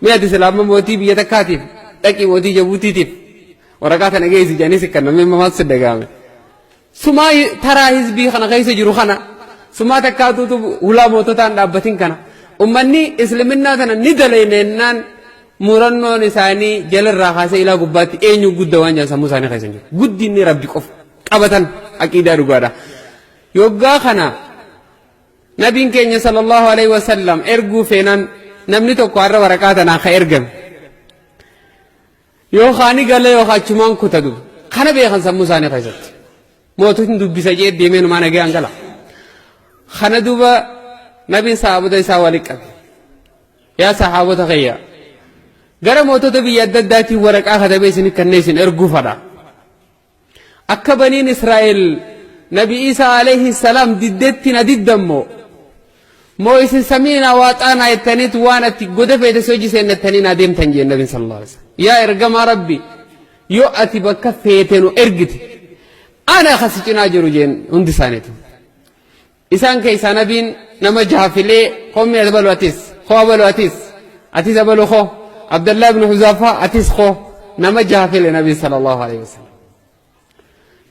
Mee ati silaa amma mootii biyya takkaatiif dhaqii mootii Jabuutiitiif waraqaa tana geessi jedhanii si kennan mee maaltu si dhaga'ame? Sumaa taraa hizbii kana keessa jiru kana sumaa takkaatuutu hulaa moototaan dhaabbatin kana ummanni isliminnaa tana ni dalayna jennaan murannoon isaanii jalarraa kaasee ilaa gubbaatti eenyu gudda waan jedhan sammuu isaanii keessa hin jiru. Guddinni rabbi qofa qabatan aqiidaa dhugaadha. Yoggaa kana Nabiin keenya sallallahu alaihi wasallam erguu feenaan namni tokko har'a waraqaa tanaa ka ergame. Yookaan ni gala yookaan achumaan kuta duba. Kana beekan sammuu isaanii keessatti. Mootiin dubbisa jee deemee numaa nagayaan gala. Kana duuba nabiin sahaabota isaa walitti qabe. Yaa sahaabota kiyya gara mootota biyya adda addaatiin waraqaa katabee isin kennee isin erguu fadha. Akka baniin Israa'el Nabi Isaa alayhi salaam diddetti na diddammoo moo isin samiinaa waa xaanaa jettaniit waan ati goda feete si hojii seennattanii naa deemtan jeen Nabiin sallallahu alaihi wasallam. Yaa ergamaa Rabbi yoo ati bakka feete nu ergite ana ka si cinaa jiru jeen hundi isaaniitu. Isaan keessaa nabiin nama jaha filee koommi abalu atis koo abalu atis atis abalu koo Abdallah ibn Huzaafaa atis koo nama jaha file nabiin sallallahu alaihi wasallam.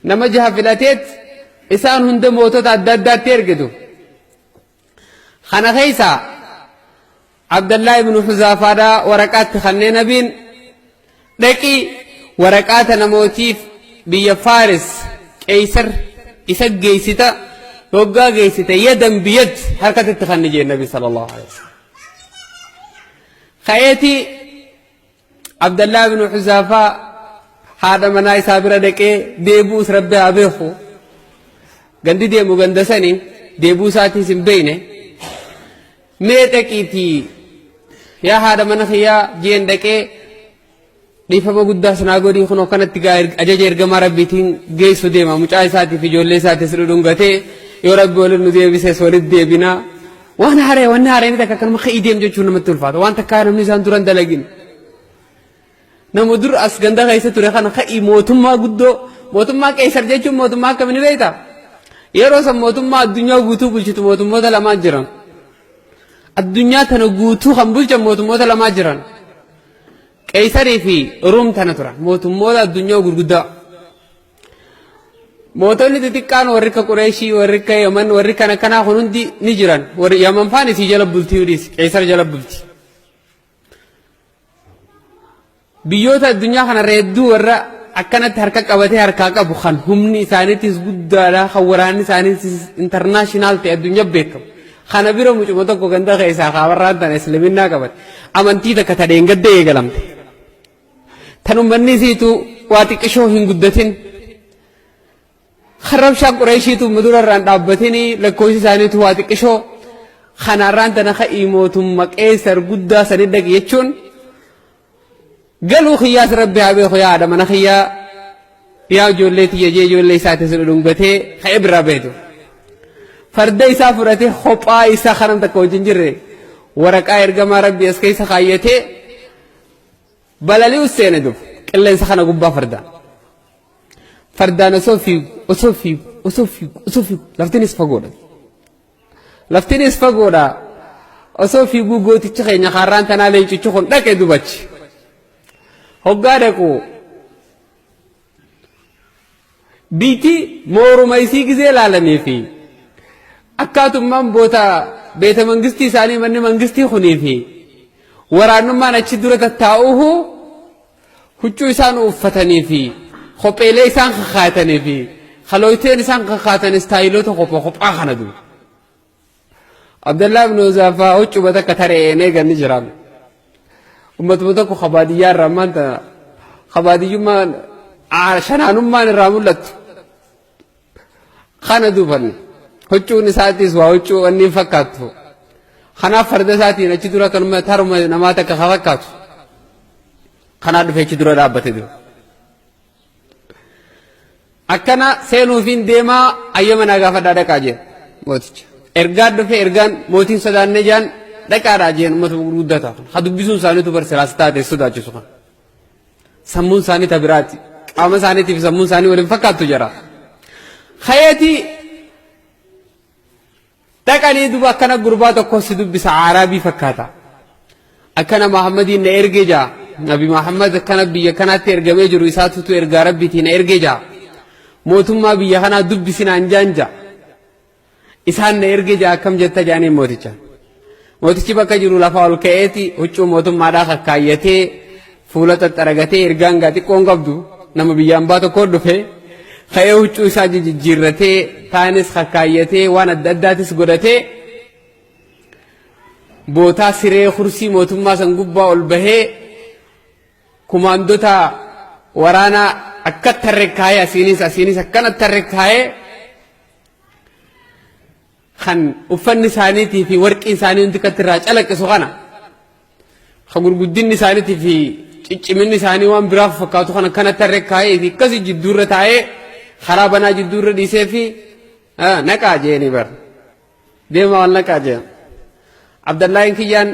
Nama jaha filateet isaan hunda mootota adda addaatti ergitu. Kana keessaa Abdallah ibn Huzaafaadhaa waraqaatti kanneen nabiin dhaqii waraqaa tana mootiif biyya Faaris Qeeysar isa geessita hoggaa geessite yadan biyad harkatti itti kanni jeen nabi sallallahu alaihi wasallam. Ka'eeti Abdallah ibn Huzaafaa haadha manaa isaa bira dhaqee deebi'uus rabbi haa beeku. Gandi deemu ganda sani deebi'uu isaatiis hin beekne. Mee dhaqiitii yaa haadha mana kiyyaa jeen dhaqee dhiifama guddaas naa godhii kunoo kanatti gaa ajaja ergamaa rabbiitiin geessu deema mucaa isaatiif ijoollee isaatis dhudhungatee yoo rabbi waliin nu deebises walitti deebinaa waan haaree wanni haareen takka akkanuma ka'ii deem jechuun namatti ulfaata waan takkaa namni isaan duran dalagin. Nama dur as ganda keessa ture kana ka'ii mootummaa guddoo mootummaa qeesar jechuun mootummaa akkamii ni beektaa? Yeroo san mootummaa addunyaa guutuu bulchitu mootummoota lamaa jiran. Addunyaa tana guutuu kan bulchan mootummoota lamaa jiran. Qeesarii fi Ruum tana turan mootummoota addunyaa gurguddaa. Mootonni xixiqqaan warri akka Qureeshii, warri akka Yaman, warri kana kanaa kun hundi ni jiran. Warri Yaman faan isii jala bultii dhiisi, Qeesar jala bulti. Biyyoota addunyaa kanarra hedduu warra akkanatti harka qabatee harkaa qabu kan humni isaaniitis guddaadha kan waraanni isaaniitis intarnaashinaal ta'e addunyaa beekamu. Kana bira mucuma tokko ganda keessaa kaabarraan tana isliminnaa qabate. Amantii takka ta dheengadda eegalamte. Tan uummanni isiitu waa xiqqishoo hin guddatin. Kan rabshaan Qureeshiitu mudura irraan dhaabbatini lakkoofsi isaaniitu waa xiqqishoo kanaarraan tana ka'ii mootumma qeesar guddaa sani dhaqi jechuun galuu kiyyaas rabbi haa beeku yaa haadha mana kiyyaa yaa ijoollee tiyya jee ijoollee isaatis dhudhungatee ka'ee biraa beetu. Farda isaa fudhatee kophaa isaa kanam takka wajjin jirre waraqaa ergamaa rabbi as keessa kaayyatee balali'u seene dub qilleensa kana gubbaa fardaan. Fardaan osoo fiigu, osoo fiigu, osoo fiigu, osoo fiigu laftinis fagoodha. Laftinis fagoodha. Osoo fiiguu gootichi keenya kaarraan tanaa leencichi kun dhaqe dubachi. Hoggaa dhaqu biitti mooruma isii gizee laalanii fi akkaatummaan boota beeta mangistii isaanii manni mangistii kunii fi waraannummaan achi dura tattaa'uuhu Huccuu isaan uuffatanii fi kopheelee isaan kakaatanii fi kalooyteen isaan kakaatan istaayiloota kopha kophaa kana duuba. Abdallaa ibn Huzaafaa huccuma takka taree eegan ni jira. Ummatuma tokko ka baadiyyaa irraa ammaan tana ka baadiyyummaan shanaanummaan irraa mul'attu. Kana duuban huccuun isaatis waa huccuu wanni hin fakkaattu. Kanaaf farda isaatiin achi dura kanuma taruma namaa takka ka fakkaatu. Kanaa dhufee achi dura dhaabbate dura. Akkana seenuufiin deemaa ayyama naa gaafadhaa dhaqaa jeen mooticha. Ergaan dhufe ergaan mootiin sodaanne jaan dhaqaadhaa jeen uummata gurguddaa ta'a. Ha dubbisuun isaaniitu bar silaas taate sodaachisu kan. Sammuun isaanii ta biraati. Qaama isaaniitiif sammuun isaanii waliin fakkaattu jara. Kayeeti dhaqanii duba akkana gurbaa tokko si dubbisa aaraabii fakkaata. Akkana Muhammadiin na erge jaa. Nabi Muhammad akkana biyya kanaatti ergamee jiru isaatutu ergaa Rabbiitii na erge jaa. Mootummaa biyya kanaa dubbisi naan jaan jaa. Isaan na erge jaa akkam jetta jaaniin mooticha. Mootichi bakka jiru lafaa ol ka'eeti huccuu mootummaadhaa kakkaayyatee fuula xaxxaragatee ergaan gaa xiqqoon qabdu nama biyya ambaa tokkoo dhufe ka'ee huccuu isaa jijjiirratee taanis kakkaayyatee waan adda addaatis godhatee bootaa siree kursii mootummaa san gubbaa ol bahee kumaandota waraanaa akka tarre kaayee asiinis asiinis akkana tarre kaayee kan uffanni isaaniitii fi warqiin isaanii hundi katti irraa calaqqisu kana kan gurguddinni isaaniitii fi cicciminni isaanii waan biraaf fakkaatu kana kana tarre kaayee fi akkasii jidduurra taa'ee karaa banaa jidduurra dhiisee fi naqaa jeeni bar deema wal naqaa jeen Abdallaahin kiyyaan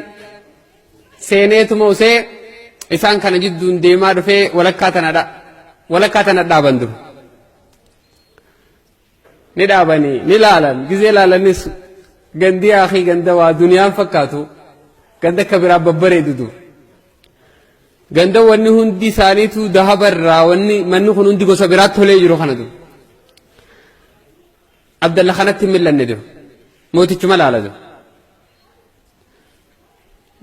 seeneetuma usee isaan kana jidduun deemaa dhufee walakkaa tana dha walakkaa tana dhaaban dur ni dhaabanii ni laalan gizee laalanis gandii akii ganda waa duniyaan fakkaatu ganda akka biraa babbareedu dur ganda wanni hundi isaaniitu dahaba irraa wanni manni kun hundi gosa biraatti tolee jiru kana dur Abdalla kanatti hin millanne dur mootichuma laala dur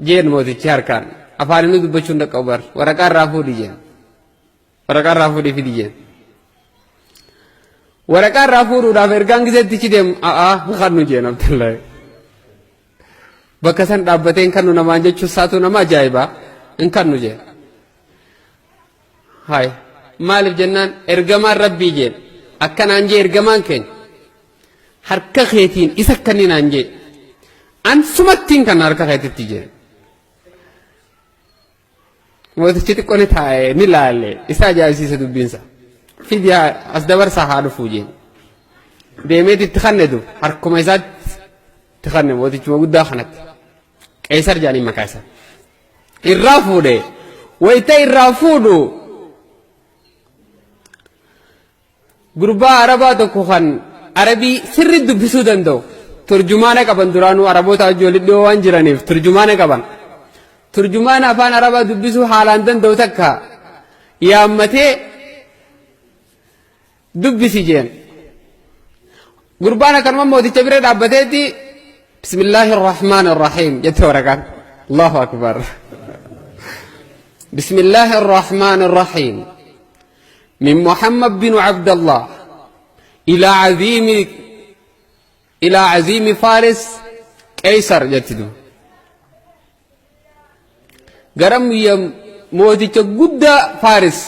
jeen mootichi harkaan afaan inni dubbachuun dhaqqabu bar waraqaa irraa fuudhi jeen Waraqaa irraa fuudhii fidi jeen. Waraqaa irraa fuudhuudhaaf ergaan gizeettichi deemu a'aa hin kannu jeen Abdullahi. Bakka san dhaabbatee hin kannu namaan jechuun isaatu nama ajaa'iba hin kannu jeen. Hayi maaliif jennaan ergamaan rabbii jeen akkanaan jee ergamaan keenya harka keetiin isa kanninaan jee an sumattiin kan harka keetitti jeen. Mootichi xiqqoo ni taa'e ni laale isa ajaa'ibsiise dubbiinsa. Fidi as dabarsaa haa dhufuu jeen. Deemeeti itti kanne dur harkuma isaatti itti kanne mootichuma guddaa kanatti. Qeesar jedhanii maqaa isaa. Irraa fuudhe wayita irraa fuudhu Gurbaa Arabaa tokko kan Arabii sirri dubbisuu danda'u turjumaana qaban duraanuu Araboota wajji walitti dhiyoo waan jiraniif turjumaana qaban. Turjumaana afaan Arabaa dubbisuu haalaan danda'u takka yaammatee dubbisi jeen. Gurbaan akkanuma mooticha bira dhaabbateetti Bismillaahi Rahmaan Rahiim jette waraqaan. Allahu Akbar. Bismillaahi Rahmaan Rahiim. من محمد بن عبد الله إلى عظيم إلى عظيم فارس قيصر جتدو garam biyya mooticha guddaa Faaris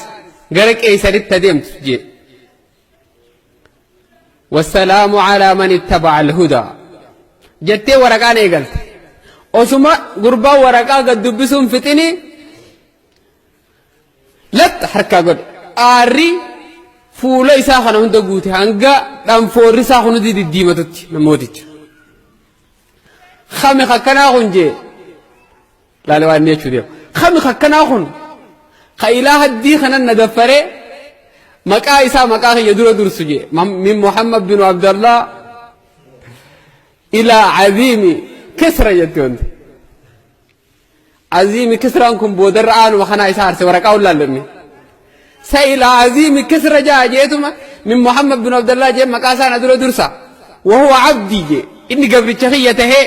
gara Qeesaritti adeemtu jee. Wassalaamu alaa man ittaba'a al-hudaa jettee waraqaan eegalte. Osuma gurbaan waraqaa gad dubbisuun fixini Lax harkaa godhe. Aarri fuula isaa kana hunda guute hanga dhanfoorri isaa kun hundi diddiimatutti mooticha. Kami akkanaa kun jee laale waan inni jechuu deema. Kami akkanaa kun ka ilaa haddii kanan na daffaree maqaa isaa maqaa kiyya dura dursu jee min Muhammad bin Abdallah ilaa aziimi kisra jetti wanti. Aziimi Kisraan kun boodarra aanuma kanaa isa aarse waraqaa wallaallanne. Sa ilaa aziimi Kisra jaa jeetuma min Muhammad bin Abdallah jee maqaa isaa na dura dursa. Wahuwa abdii jee inni gabricha kiyya tahee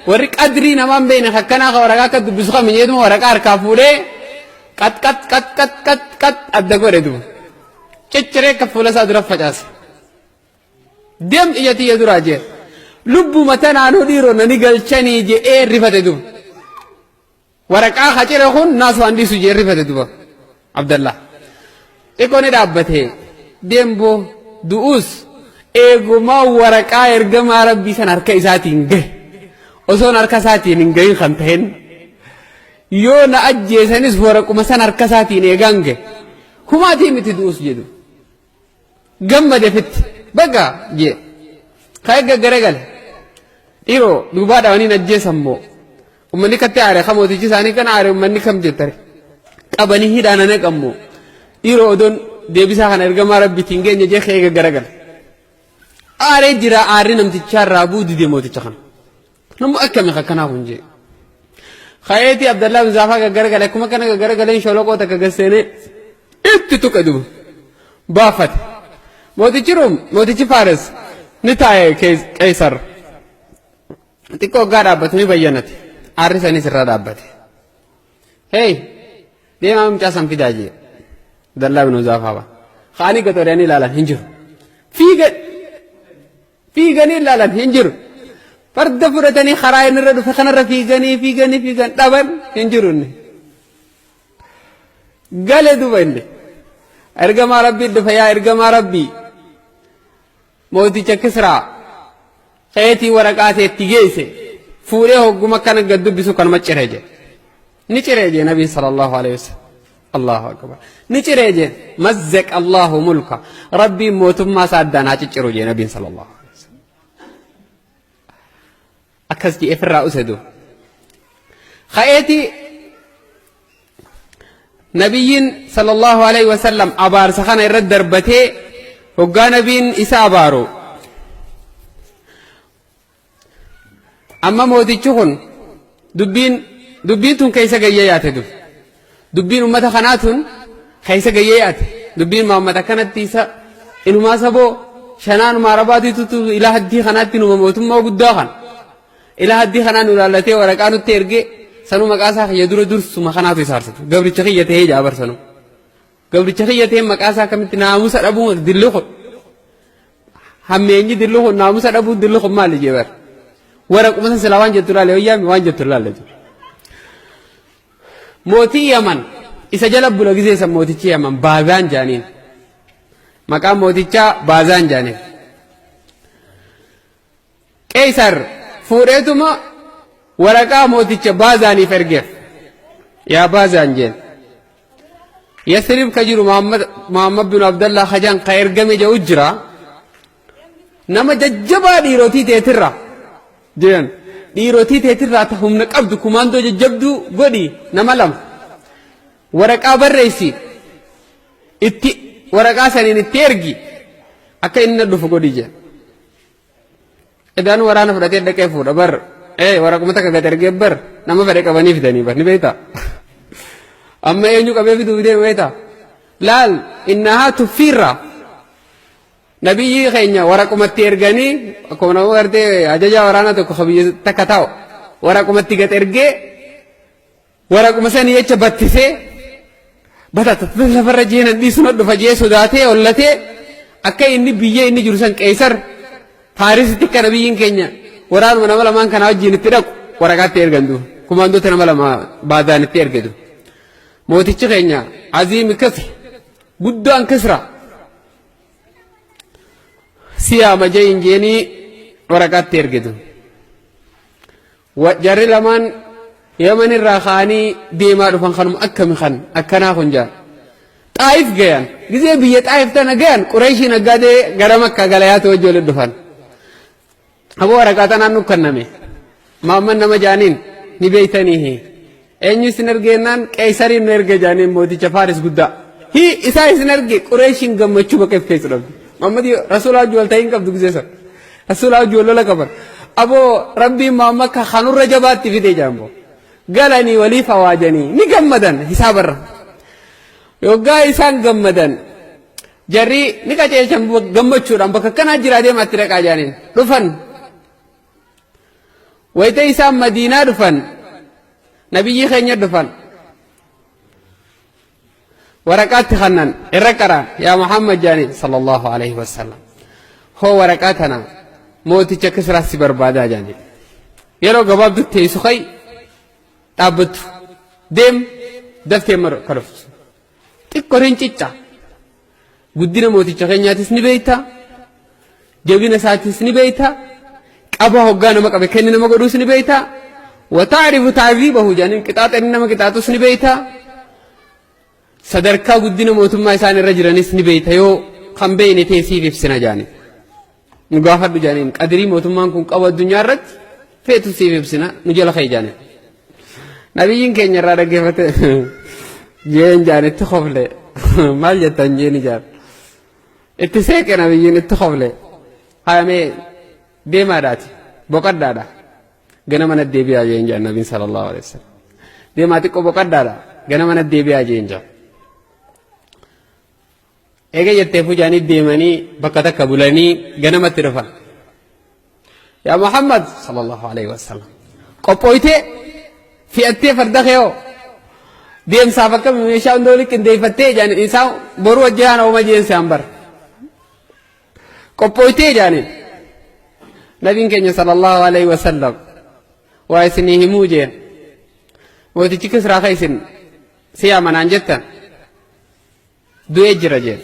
warri qadrii namaan beekne akkanaa ka waraqaa akka dubbisu kami jeetuma waraqaa harkaa fuudhee qat qat qat qat qat qat adda godhe duba. Cicciree akka fuula isaa dura facaase. Deem ija tiyya duraa jee. Lubbuma tanaanuu dhiiroo nani galchanii je'ee rifate duba. Waraqaa hacire kun naas waan dhiisu jee rifate duba. Abdallah. Xiqqoo ni dhaabbate. Deem boo du'uus eegumaa waraqaa ergamaa rabbii san harka isaatiin gahe. Osoon harka isaatiin hin gahin kan ta'en yoo na ajjeesanis waraquma san harka isaatiin eegaan gahe. Humaatii miti du'uus jedhu. Gammade fitti baga jee ka'ee gaggaragale dhiiroo duubaa dhawaniin ajjeesan moo ummanni katti aare ka mootichi isaanii kan aare ummanni kam jettare qabanii hidhaan naqan moo dhiiroo odoon deebisaa kana ergamaa rabbiitiin geenye jee ka'ee gaggaragale aaree jira aarri namtichaa irraa bu'uu dide mooticha kana. Namni akkami akkanaa kun jee. Ka'eetii Abdallaa bin Huzaafaa gaggaragale akkuma kana gaggaragaleen sholoqoo takka gasseenee itti tuqe duba baafate. Mootichi Ruum mootichi Faares ni taa'e Qeesar. Xiqqoo hoggaa dhaabbatu ni bayyanate. Aarri sanis irraa dhaabbate. Hey deemaa mucaa san fidaa jee. Abdallaa bin Huzaafaa ba. Ka'anii gad ori'anii ilaalan hin jiru. Fiiga Fiiganii ilaalan hin jiru. Farda fudhatanii karaa inni irra dhufe kanarra fiiganii fiiganii fiigan dhaban hin jiru inni. Gale duba inni. Ergamaa Rabbii dhufe yaa ergamaa Rabbii. Mooticha Kisraa keetii waraqaa teetti geesse fuudhee hogguma kana gad dubbisu kanuma cire jedhe. Ni ciree jee nabiin sallallahu alaihi wasallam. Allahu akbar. Ni ciree jee mazzaq Allahu mulka. Rabbiin mootummaa isaa addaan haa cicciru jee nabiin sallallahu alaihi wasallam. Akkas jee ofirraa use duuba. Ka'eeti nabiyyiin sallallahu alaihi wasallam abaarsa kana irra darbatee hoggaa nabiin isa abaaru Amma mootichi kun dubbiin dubbiin tun keessa gayyee yaate dur. Dubbiin ummata kanaa tun keessa gayyee yaate. Dubbiin Muhammad akkanatti isa inumaa saboo shanaanuma arabaatiitu ilaa haddii kanaatti numa mootummaa guddaa kana. Ilaa haddii kanaa nu laallatee waraqaa nutti ergee sanuu maqaa isaa kiyya dura dursuma kanaatu isa arsatu. Gabricha kiyya ta'ee jaa barsanuu. Gabricha kiyya ta'ee maqaa isaa akkamitti naamusa dhabuu dilli kun. Hammeenyi dilli kun naamusa dhabuun dilli kun maali jee bar. Waraquma san silaa waan jettu laale wayyaami waan jettu laale jiru. Mootii Yaman isa jala bula gizee san mootichi Yaman Baazaan jaaniin. Maqaan mootichaa Baazaan jaaniin. Qeesar fuudheetuma waraqaa mooticha Baazaaniif ergeef. Yaa Baazaan jeen. Yasrib ka jiru Muhammad bin Abdallah kajaan ka ergame jedhu jira. Nama jajjabaa dhiirotii teetirra jedhan. Dhiirotii teetirraa ta humna qabdu kumaandoo jajjabduu godhi nama lama. Waraqaa barreessi itti waraqaa saniin itti ergi akka inni na dhufu godhi jedhan. Edaan waraana fudhatee dhaqee fuudha bar. Ee waraquma takka gad ergee bar nama fedhe qabanii fidanii bar ni beektaa. Amma eenyu qabee fiduu fidee beektaa. Laal innahaa tuffiirra. Nabiyyi keenya waraqumatti erganii akkuma nama gartee ajajaa waraanaa tokko ka biyya takka taa'u waraqumatti gad ergee Waraquma sanii jecha battisee batata lafarra jeenan dhiisu na dhufa jee sodaatee hollatee akka inni biyya inni jiru san Qeesar Faarisitti akka nabiyyiin keenya waraanuma nama lamaan kanaa wajjin itti dhaqu waraqaatti ergan duuba kumaandoota nama lama baadaan itti erge duuba. Mootichi keenya Aziimi Kisra guddaan Kisra siyaama jeeyin jeenii waraqaatti erge duuba. Jarri lamaan Yaman irraa ka'anii deemaa dhufan kanuma akkami kan akkanaa kun jaan. Xaayif gayan. Gizee biyya Xaayif tana gayan Qureeshii naggaadee gara Makkaa galayaatu wajji walitti dhufan. Aboo waraqaa tanaan nu kenname. Maamman nama jaaniin ni beeytaniihi. Eenyu isin ergeennaan Qeeysariin nu erge jaaniin mooticha Faaris guddaa. Hi isaa isin erge Qureeshiin gammachuu bakka if keessa dhabde. Muhammad Rasuulaa wajji wal ta'ii hin qabdu gizee san. Rasuulaa wajji wal lola qaban. Aboo Rabbiin Muhammad ka kanurra jabaatti fide jaambo. Galanii waliif hawaajanii ni gammadan hisaabarra. Yoggaa isaan gammadan jarri ni qaceelchan gammachuudhaan bakka akkanaa jira deemaatti dhaqaa jaaniin dhufan. Wayita isaan Madiinaa dhufan nabiyyii keenya dhufan. Waraqaatti kannan irra qaraan yaa Muhammad jaaniin sallallahu alaihi wasallam. Hoo waraqaa tana mooticha Kisraa si barbaadaa jaaniin. Yeroo gabaabduu teessu kai dhaabbattu deem daftee mara kaloftu. Xiqqoo rincicca. Guddina mooticha keenyaatis ni beekta. Jabina isaatis ni beekta. Qaba hoggaa nama qabe kenni nama godhuus ni beekta. Wataarifu taaziibahu jedhaniin qixaaxa inni nama qixaaxus ni beekta. Sadarkaa guddina mootummaa isaan irra jiranis ni beekta yoo kan beekne ta'e siif ibsina jedhaniin. Nu gaafadhu jedhaniin qadirii mootummaan kun qabu addunyaa irratti feetu siif ibsina nu jala ka'e jedhaniin. Nabiyyiin keenya irraa dhaggeeffate jeen jaan itti kofle maal jettan jeeni jaan. Itti seeqe nabiyyiin itti kofle. Hayamee deemaadhaati boqadhaadha. Ganama na deebi'aa jeen jedhan nabiin sallallahu alaihi wasallam. Deemaa xiqqoo boqadhaadha. Ganama na deebi'aa jeen jedhan. Eega jettee fujaanii deemanii bakka takka bulanii ganamatti dhufan. Yaa Muhammad sallallahu alaihi wasallam. Qophooytee fi'attee farda kee hoo deemsaaf akka meeshaa hunda walitti qindeeffattee jedhan isaan boruu hojjetaan ooma jeen se'an bara. Qophooytee jedhaniin. Nabiin keenya sallallahu alaihi wasallam waa isinii himuu jeen. Mootichi Kisraa ka isin si amanaan jettan du'ee jira jeen.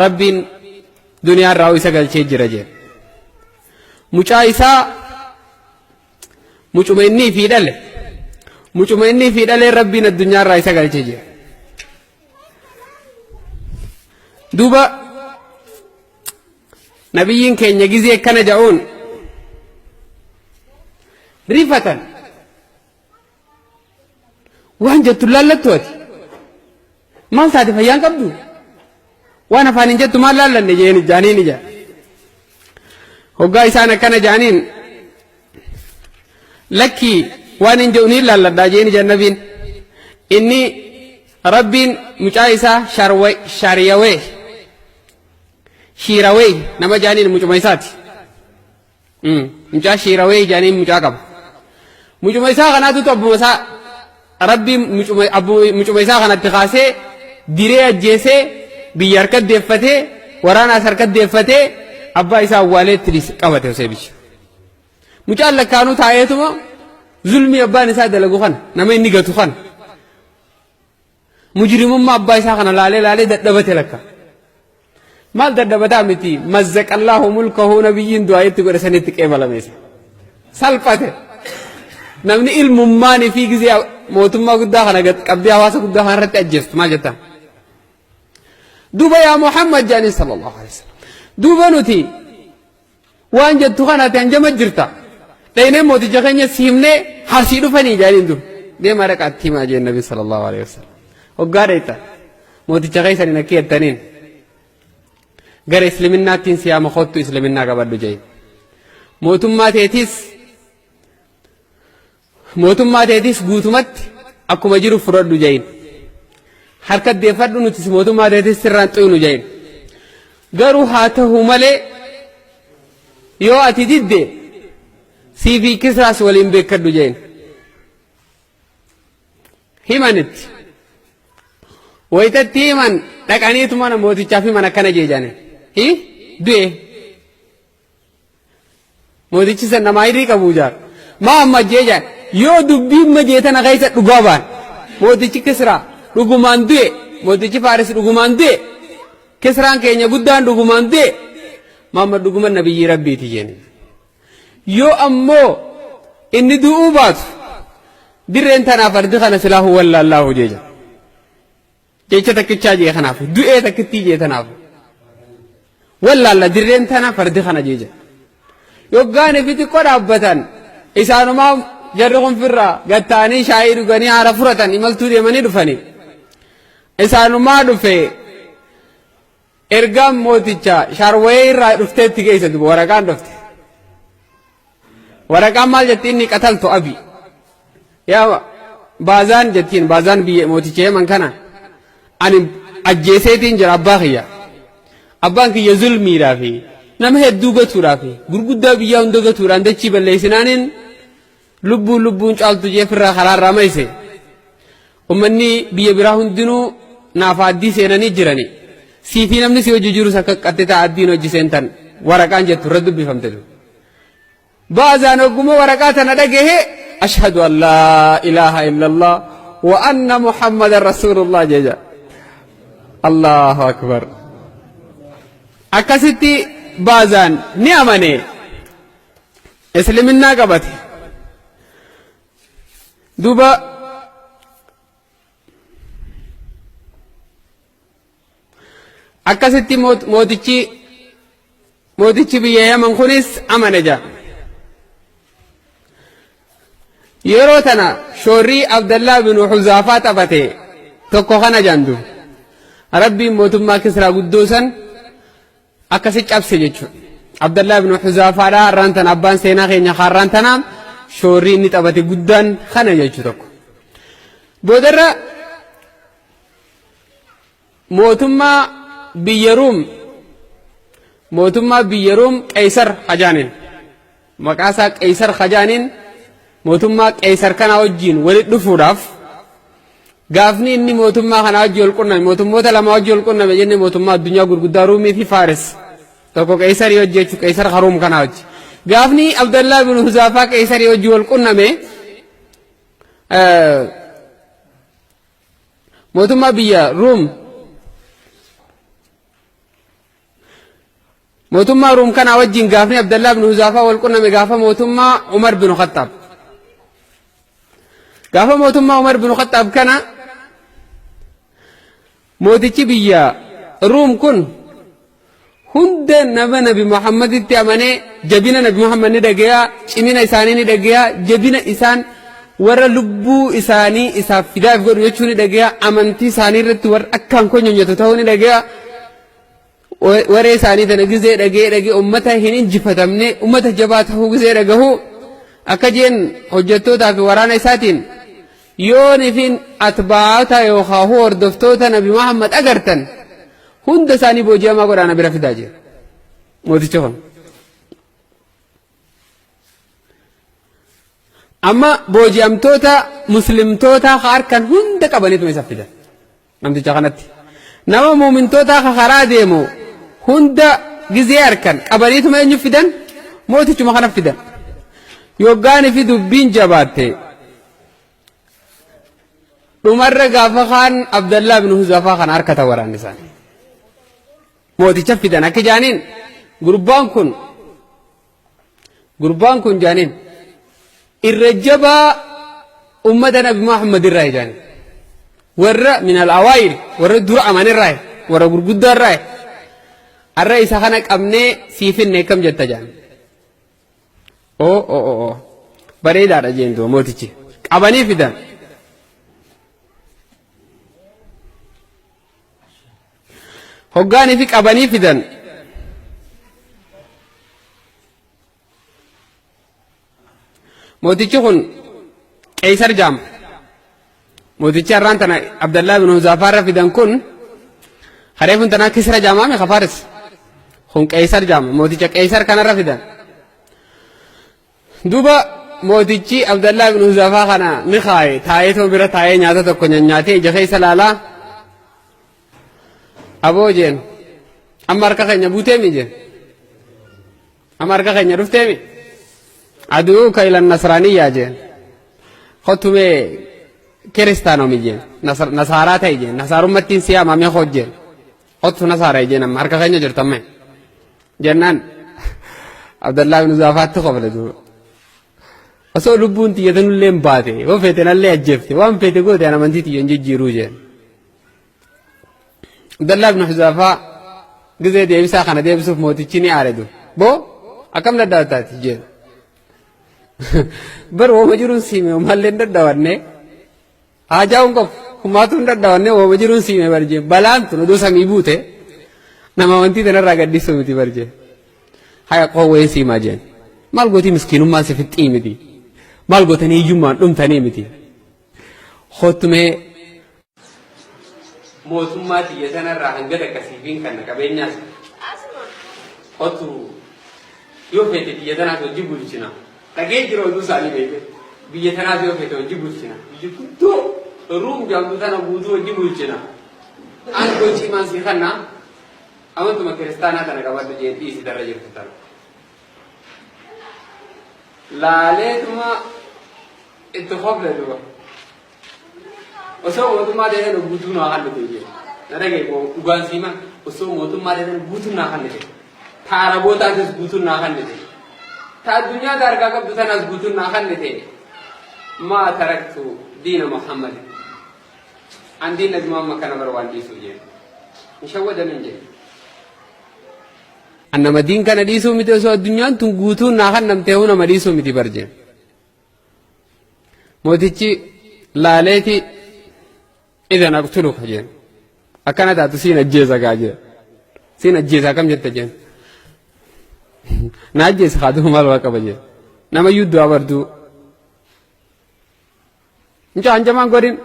Rabbiin duniyaa irraa isa galchee jira jeen. Mucaa isaa mucuma inni ifii dhale mucuma inni ifii dhalee Rabbiin addunyaa irraa isa galchee jira. Duuba nabiyyiin keenya gizee akkana ja'uun rifatan. Waan jettu laallattu ati. Maal taate fayyaan qabdu? Waan afaan hin jettu maal laallanne jeen jaaniin ija. Hoggaa isaan akkana jaaniin lakkii waan hin jedhu niin laalladhaa jeen ija nabiin. Inni Rabbiin mucaa isaa shariyawee shiirawee nama jaaniin mucuma isaati. Mucaa shiirawee jaaniin mucaa qaba. Mucuma isaa kanaatu abbuma isaa Rabbiin mucuma isaa kanatti kaasee diree ajjeesee biyya harka deeffatee waraanaas harka deeffatee abbaa isaa awwaalee itti qabate Hoseebicha. Mucaan lakkaanuu taa'eetuma zulmii abbaan isaa dalagu kana nama inni gatu kana mujrimummaa abbaa isaa kana laalee laalee dadhabate lakka. Maal dadhabataa miti mazzaqallaahu mulkahu nabiyyiin du'aa itti godhe sanitti qeebalame isa. Salphate. Namni ilmummaanii fi gizee mootummaa guddaa kana gad qabdee hawaasa guddaa kana irratti ajjeestu maal jettaan? Duuba yaa Muhammad jedhanii sallallahu alaihi wasallam. Duuba nuti waan jettu kana ati hanjama jirta. Dhaynee mooticha keenya si himnee hasii dhufanii jedhaniin dur. Deemaa dhaqaa itti himaa jeen nabi sallallahu alaihi wasallam. Hoggaa dhayxa mooticha keessaniin akka jettaniin gara islaminaattiin si yaama kottu islaminaa qabadhu jeen. Mootummaa teetis guutumatti akkuma jiru fudhadhu jeen. Harka deeffadhu nutis mootummaa teetis sirraan xuynu jeen. Garuu haa ta'u malee yoo ati didde sii fi Kisraas waliin beekadhu jeen. Himanitti. Wayitatti himan dhaqaniituma mootichaaf himan akkana jeejane. Hi du'e. Mootichi san namaa hirii qabu jaar. Maa amma jeejaan yoo dubbiin majee tana keessa dhugaa baan. Mootichi Kisraa dhugumaan du'e. Mootichi Faaris dhugumaan du'e. Kisraan keenya guddaan dhugumaan du'e. Muhammad dhuguman nabiyyii Rabbiiti jeen. Yoo ammoo inni du'uu baatu dirreen tanaaf fardi kana silaahu wallaallaahu jeeja. Jecha takkichaa jee kanaaf du'ee takkittii jee tanaaf. Wallaalla dirreen tana fardi kana jeeja. Yoggaan fi xiqqoo dhaabbatan isaanumaa jarri kun firraa gatta'anii shaayii dhuganii haara furatan imaltuu deemanii dhufanii. Isaanumaa dhufe Ergaan mooticha Shaarwayee irraa dhuftee itti geesse duba waraqaan dhufte. Waraqaan maal jetti inni qataltu abi. Yaa baazaan jettiin baazaan biyya mooticha Yemen kana ani ajjeeseetiin jira abbaa kiyya. Abbaan kiyya zulmiidhaa fi nama hedduu gatuudhaa fi gurguddaa biyyaa hunda gatuudhaan dachii balleessinaaniin lubbuun lubbuun caaltu jee firraa karaarraa mayse. Ummanni biyya biraa hundinuu naaf aaddii seenanii jirani. Sii fi namni si hojii jirus akka qaxxitaa addiin hojii seentan waraqaan jettu irra dubbifamte tu. Baazaan hogguma waraqaa tana dhagahe ashhadu an laa ilaaha illallah wa anna muhammadan rasuulullah jeja. Allahu akbar. Akkasitti baazaan ni amane. Isliminnaa qabate. Duuba akkasitti mootichi mootichi biyya Yaman kunis amane jaa. Yeroo tana shoorrii Abdallaa bin Huzaafaa taphate tokko kana jaandu. Rabbiin mootummaa Kisraa guddoo san akkasi cabse jechuudha. Abdallaa ibn Huzaafaadha har'aan tana abbaan seenaa keenya har'aan tana shoorri inni taphate guddaan kana jechuu tokko. Boodarra mootummaa biyya Ruum mootummaa biyya Ruum Qeysar Hajaaniin maqaa isaa Qeysar Hajaaniin mootummaa Qeysar kana wajjiin walitti dhufuudhaaf gaafni inni mootummaa kana wajjin wal qunname mootummoota lama wajjin wal qunname jenne mootummaa addunyaa gurguddaa Ruumii fi Faaris tokko Qeesarii wajji jechuun Qeesar Haruum kana wajji gaafni Abdallaa bin Huzaafaa Qeesarii wajji wal qunname mootummaa biyya Ruum mootummaa Ruum kanaa wajjin gaafni Abdallaa bin Huzaafaa wal qunname gaafa mootummaa Umar bin Khattaab. Gaafa mootummaa Umar bin Khattaab kana mootichi biyya Ruum kun hunda nama Nabi Muhammaditti amanee jabina Nabi Muhammad ni dhagayaa, cimina isaanii ni dhagayaa, jabina isaan warra lubbuu isaanii isaaf fidaaf godhu jechuu ni dhagayaa, amantii isaanii irratti warra akkaan konyonyatu ta'uu ni dhagayaa. Waree isaanii tana gizee dhagee dhagee ummata hin injifatamne ummata jabaa tahuu gizee dhagahu akka jeen hojjettootaa fi waraana isaatiin yoonifin atbaa'ota yookaan hordoftoota Nabi Muhammad agartan hunda isaanii booji'amaa godhaa na bira fidaa jeen mooticha kun. Amma booji'amtoota muslimtoota harkan hunda qabaniituma isa fidan. Namticha kanatti. Nama muumintootaa ka karaa deemu hunda gizee harkan qabaniituma eenyu fidan? Mootichuma kana fidan. Yoggaani fi dubbiin jabaatte dhumarra gaafa kaan Abdallaa bin Huzafaa kana harkata waraanni isaanii. Mooticha fidan akka jaaniin gurbaan kun Gurbaan kun jaaniin irra jabaa ummata Nabi Muhammad irraa jaaniin. Warra min al-awaayil warra dura aman irraa warra gurguddaa irraa arra isa kana qabnee sii finne akkam jetta jaan. Oo oo oo bareedaadha jeen du'a mootichi qabanii fidan. Hoggaanii fi qabanii fidan. Mootichi kun Qeysar jaama. Mootichi har'aan tana Abdallaa bin Huzaafaa irra fidan kun kareefun tanaa Kisra jaamaame ka Faaris. Kun Qeysar jaama. Mooticha Qeysar kanarra fidan. Duuba mootichi Abdallaa ibn Huzaafaa kana ni kaaye taa'eetuma bira taa'ee nyaata tokko nyaatee ija keessa laalaa aboo jeen amma harka keenya buuteemi jeen amma harka keenya dhufteemi aduuka ilan nasraaniyyaa jeen kottumee kiristaanomi jeen nasaaraa ta'e jeen nasaarummattiin si yaamamee koot jeen kottu nasaara jeen amma harka keenya jirtamme Jennaan Abdallaa ibn Huzaafaatti kofle duuba. Osoo lubbuun tiyya tanullee hin baate yoo feete nallee ajjeefte waan feete goote an amantii tiyya hin jijjiiruu jeen. Abdallaa ibn Huzaafaa gizee deebisaa kana deebisuuf mootichi ni aare dur. Boo akkam daddaawwattaati jeen. Bar wooma jiruun siime homaallee hin daddawanne. Haajaa hin qabu. Humaatu hin dadhabanne wooma jiruun siime barjee. Balaan tun oduu samii buute nama amantii tanarraa gaddisuu miti barjee. Haya qowwee siimaa jeen. Maal gootii miskiinummaan si fixxii miti. Maal gootanii hiyyummaan dhumtanii miti. Hoottumee mootummaa tiyya tanarraa hanga takka siifiin kanna qabeenyaas hotu yoo feete biyya tanaas hojii bulchina. Dhagee jira oduu isaanii beekte. Biyya tanaas yoo feete hojii bulchina. Biyya guddoo Ruum jedhamtu tana guutuu hojii bulchina. Aangoo cimaan sii kanna amantuma kiristaanaa tana qabadhu jeen dhiisi darra jirtu tana. Laaleetuma itti kofle duba. Osoo mootummaa ta'e guutuu naa kennite jee. Na dhagaye dhugaan siimaa osoo mootummaa ta'e guutuu naa kennite. Ta Arabootaatis guutuun naa kennite. Ta addunyaa ta harkaa qabdu tanaas guutuun naa kennite. Maa taraktu diina Muhammad. An diin Nabi Muhammad kana bara waan dhiisuu jee. Hin shawwadamin jee. An nama diin kana dhiisuu miti osoo addunyaan tun guutuun naa kennamte huu nama dhiisuu miti bar jee. Mootichi laaleeti idan aqtuluka jeen. Akkana taatu siin ajjeesa gaa jeen. Siin ajjeesa akkam jetta jeen. Na ajjeesi haa du'u maal waa qaba jee. Nama iyyuu du'aa barduu. Mucaa hanjamaan godhin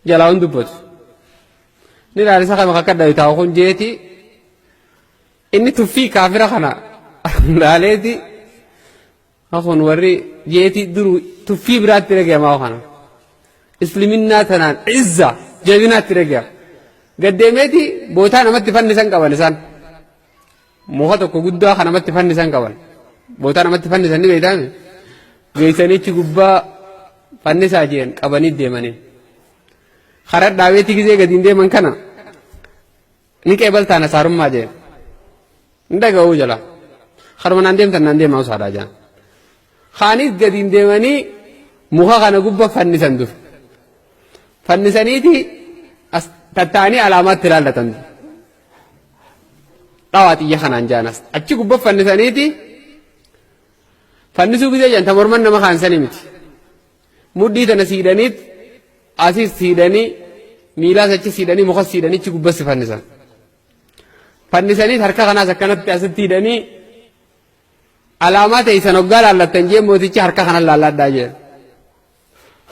jalaa hin dubbatu. Ni ilaalisa kama akka dhayu taa'u kun jeeti inni tuffii kaafira kana laaleeti kun warri jeeti duru tuffii biraatti dhagayamaa kana. Isliminnaa tanaan izza jabinaatti dhagayama. Gaddeemeeti bootaa namatti fannisan qaban isaan. Muka tokko guddaa kan namatti fannisan qaban. Bootaa namatti fannisan ni beektaami. Geessanichi gubbaa fannisaa jeen qabanii deemanii. Karaa dhaabeetti gizee gadi hin deeman kana ni qeebaltaa nasaarummaa jeen. Hin dhaga'uu jala. Karuma naan deemtan naan deemaa usaadhaa jaan. Kaanis gadi hin deemanii muka kana gubba fannisan dur. Fannisaniiti as tattaanii alaamaatti ilaallatan dur. Dhawaa xiyya kanaan jaanas achi gubba fannisaniiti fannisuu gisee jaan ta morman nama kaansanii miti. Mudhii tana siidhaniit asis siidhanii miilaas achi siidhanii mukas siidhanii achi gubbas fannisan. Fannisaniit harka kanaas akkanatti asitti hidhanii alaamaa teessan hoggaa laallattan jee mootichi harka kana laalladhaa jeen.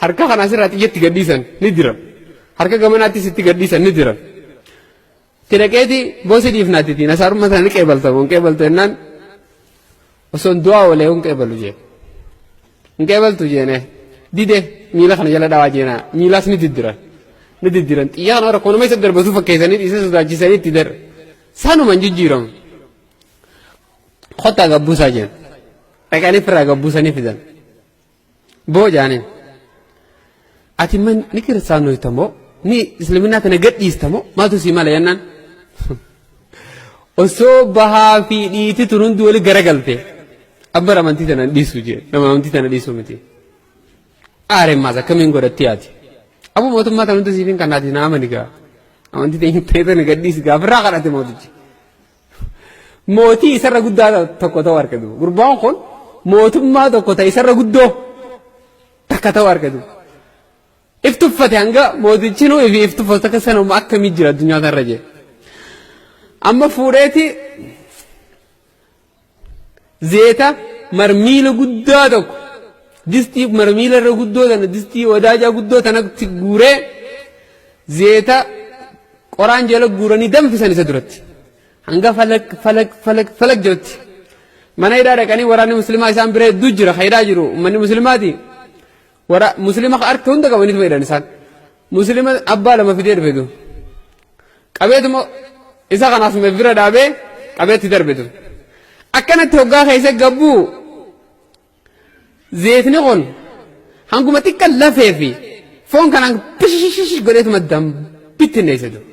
Harka kana asirraa xiyyatti gadhiisan ni diran. Harka gamanaattis itti gadhiisan ni diran. Itti dhaqeeti boosi dhiifnaatti nasaarummaa sana ni qeebalta moo hin qeebaltu jennaan osoo hin du'aa oolee hin qeebalu jeen. Hin qeebaltu jeene dide miila kana jala dhawaa jeenaa miilaas ni diddiran. Ni diddiran xiyya kana rakkoo nama isa darbatu fakkeessanii isa sodaachisanii itti dar sanuma hin jijjiiramu. Kottaa gabbuusaa jeen. Dhaqanii firraa gabbuusanii fidan. Boo jaaniin. Ati man ni kiristaanoyta moo ni islaminaa tana gadhiista moo maaltu sii mala jennaan. Osoo bahaa fi dhiiti tun hundi wali garagalte abbar amantii tana hin dhiisu jee nama amantii tana dhiisu miti. Aareen maas akkamiin godhatti yaati. Abu mootummaa tana hundi siif hin kannaati na amani gaa. Amantii ta'e tana gadhiisi gaa ofirraa kadhate mootichi. Mootii isarra guddaa tokko ta'uu argatu. Gurbaan kun mootummaa tokko ta'e isarra guddoo takka ta'uu argatu. If tuffate hanga mootichi nuu ifi if tuffatu akka sanuma akkamii jira addunyaa kanarra jee. Amma fuudheeti zeeta marmiila guddaa tokko distii marmiila irra guddoo tana distii wadaajaa guddoo tanatti guuree zeeta qoraan jala guuranii danfisan isa duratti hanga falak falak falak falak jedhutti mana hidhaa dhaqanii waraanni muslimaa isaan bira hedduu jira ka hidhaa jiru ummanni muslimaati wara muslima ka harka hunda qabaniituma hidhan isaan muslima abbaa lama fidee dhufe du qabeetuma isa kanaas bira dhaabee qabeetti darbe du akkanatti hoggaa keessa gabbuu Zeetni kun hanguma xiqqa lafee fi foon kanaan pishishish godheetuma bittinneesse ture.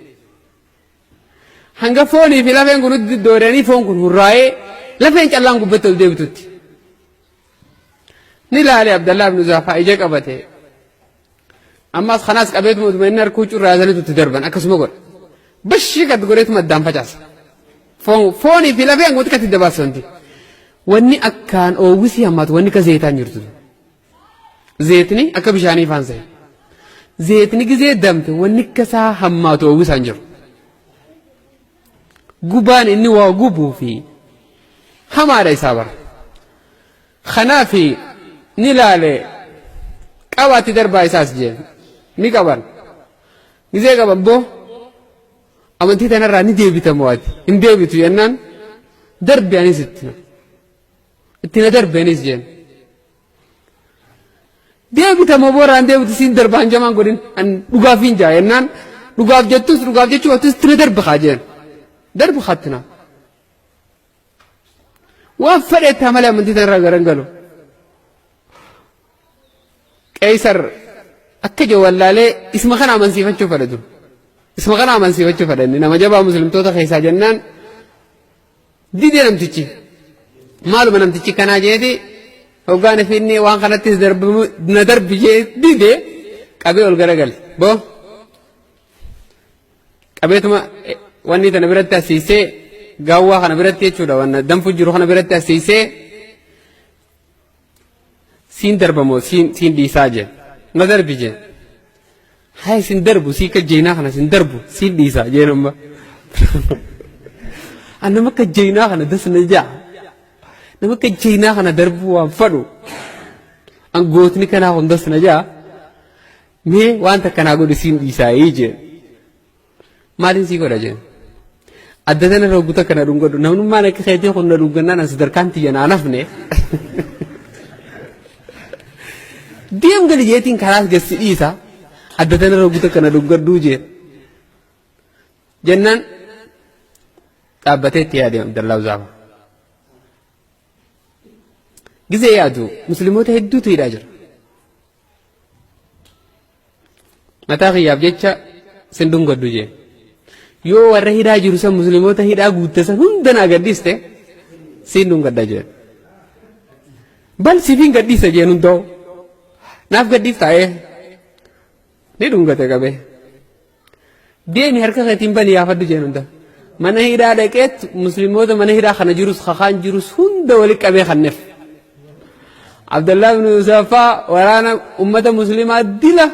Hanga foonii fi lafeen kun hundi dooranii foon kun hurraa'ee lafeen callaan gubbatti ol deebitutti. Ni ilaale Abdallaa ibn Zaafaa ija qabate. Ammas kanaas qabeetuma utuma inni harkuu curraa sanitu itti darban akkasuma godha. Bashii gad godheetuma addaan facaasa. Foonii fi lafee hanguma xiqqatti dabaasa wanti. Wanni akkaan oowwisii hammaatu wanni akka zeetaan jirtu. Zeetni akka bishaanii ifaan sahe. Zeetni gizee damte wanni akka isaa hammaatu oowwisaan jiru. Gubaan inni waa gubuu fi hamaadha isaa bara. Kanaaf ni laale qabaatti darbaa isaas jeen ni qaban. Gizee qaban boo amantii tanarraa ni deebitamoo ati hin deebitu jennaan darbi anis itti na itti na darbi anis jeen. Deebitamoo booraan deebitu siin darba hanjamaan godhin an dhugaaf hin jaa jennaan dhugaaf jettus dhugaaf jechuu battus itti na darbi kaa jeen darbi kaatti na. Waan fedhe taa malee amantii tanarraa garan galu. Qeeysar akka jiru wallaalee isma kana amansiifachuu fedha dur. Isma kana amansiifachuu fedha inni nama jabaa muslimtoota keessaa jennaan dide namtichi. Maaluma namtichi kanaa jeeti hoggaan fi inni waan kanattis na darbi jee dide qabee ol garagale. Boo Qabeetuma wanni tana biratti asiisee gaawwaa kana biratti jechuudha wanna danfu jiru kana biratti asiisee siin darbamoo siin siin dhiisaa jee na darbi jee haa isin darbu sii ka jeenaa kana isin darbu siin dhiisaa jeen amma An nama akka jeynaa kana das na ja'a. Nama akka jeynaa kana darbuu waan fadhu. An gootni kanaa kun das na ja'a. Mee waan takka naa godhi siin dhiisaayii jeen. Maaliin sii godha jeen. Adda tana irra hoggu takka na dhungadhu. Namnummaan akka keetii kun na dhungannaan an sadarkaan tiyya naa nafne. Deem gali jeetiin karaas gad si dhiisa. Adda tana irra hoggu takka na dhungadhuu jeen. Jennaan dhaabbatee itti yaade Abdallaa Uzaafa. Gizee yaadu musliimoota hedduutu hidhaa jira. Mataa kiyyaaf jecha sin dhungadhu jeen. Yoo warra hidhaa jiru san musliimoota hidhaa guutte san hunda naa gadhiiste siin dhungadha jeen. Bal siifin gadhiisa jeen hunda'u. Naaf gadhiiftaa ee. Ni dhungate qabee. Deemi harka keetiin bani yaafadhu jeen hunda. Mana hidhaa dhaqeet musliimoota mana hidhaa kana jirus kakaan jirus hunda wali qabee kanneef. Abdallah ibn Yuusufaa waraana ummata muslimaa dila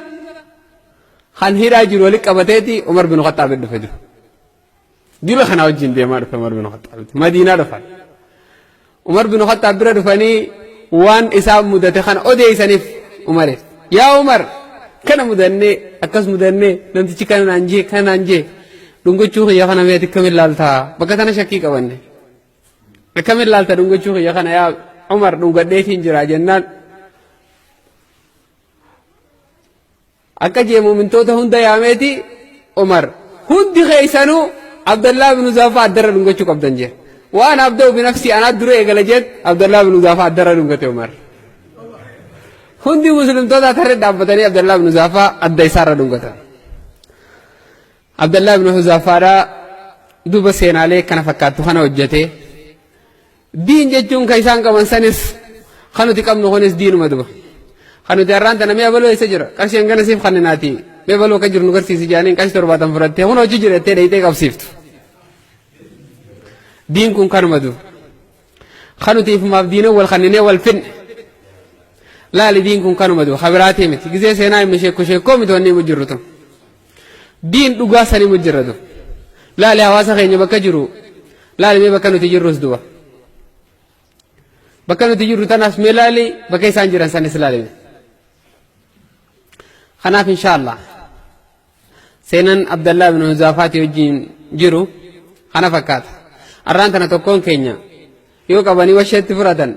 kan hidhaa jiru wali qabateeti Umar bin Khattaab dhufe jiru. Dila kana wajjin deemaa dhufe Umar bin Khattaab. Madiinaa dhufan. Umar bin Khattaab bira dhufanii waan isaan mudate kana odeessaniif Umariif. Yaa Umar kana mudannee akkas mudannee namtichi kana naan jee kana naan jee dhungachuu kiyya kana meeti akkamiin laaltaa bakka tana shakkii qabanne. Akkamiin laalta dhungachuu kiyya kana yaa Umar dhungadheetiin jira jennaan. Akka jee mu'mintoota hunda yaameeti Umar hundi keeysanuu Abdallaa ibn Huzaafaa addarra dhungachuu qabdan jee. Waan abda'u binafsii anaa dura eegala jeet Abdallaa ibn Huzaafaa addarra dhungate Umar. Hundi muslimtoota tarree dhaabbatanii Abdallaa ibn Huzaafaa adda isaarra dhungatan. Abdallaa ibn Huzaafaadhaa duuba seenaalee kana fakkaattu kana hojjete. Diin jechuun kan isaan qaban sanis kan nuti qabnu kunis diinuma duba. Kan nuti har'aan tana mee abaloo eessa jira qarshii hangana siif kanninaati mee abaloo akka jiru nu garsiisi jaaniin qarshii 70 fudhattee kun hojii jira jettee dheeyxee qabsiiftu. Diin kun kanuma duba. Kan nuti ifumaaf diina wal kanninee wal finne. Laali diin kun kanuma duba kabiraatii miti gizee seenaa himni sheekko sheekkoo miti wanni himu jirru tun. Diin dhugaa san himu jirra duba. Laali hawaasa keenya bakka jiru Laali mee bakka nuti jirrus duba. Bakka nuti jirru tanaas mee laali bakka isaan jiran sanis laali mee. Kanaaf inshaallah seenan Abdallaa ibn Huzaafaati wajjin jiru kana fakkaata. Arraan tana tokkoon keenya yoo qabanii washeetti fudhatan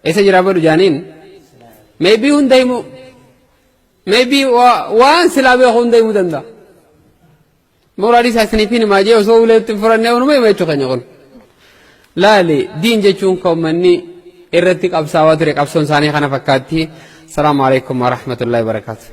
eessa jiraa badhu jaaniin maybe hunda himu maybe waan silaa beeku hunda himuu danda'a. Mooraa dhiisaa isiniif hin himaa jee osoo ulee itti hin furannee unuma hima jechuu keenya kun. Laali diin jechuun kan uummanni irratti qabsaawaa ture qabsoon isaanii kana fakkaatti. Salaamu alaikum warahmatullahi wabarakaatu.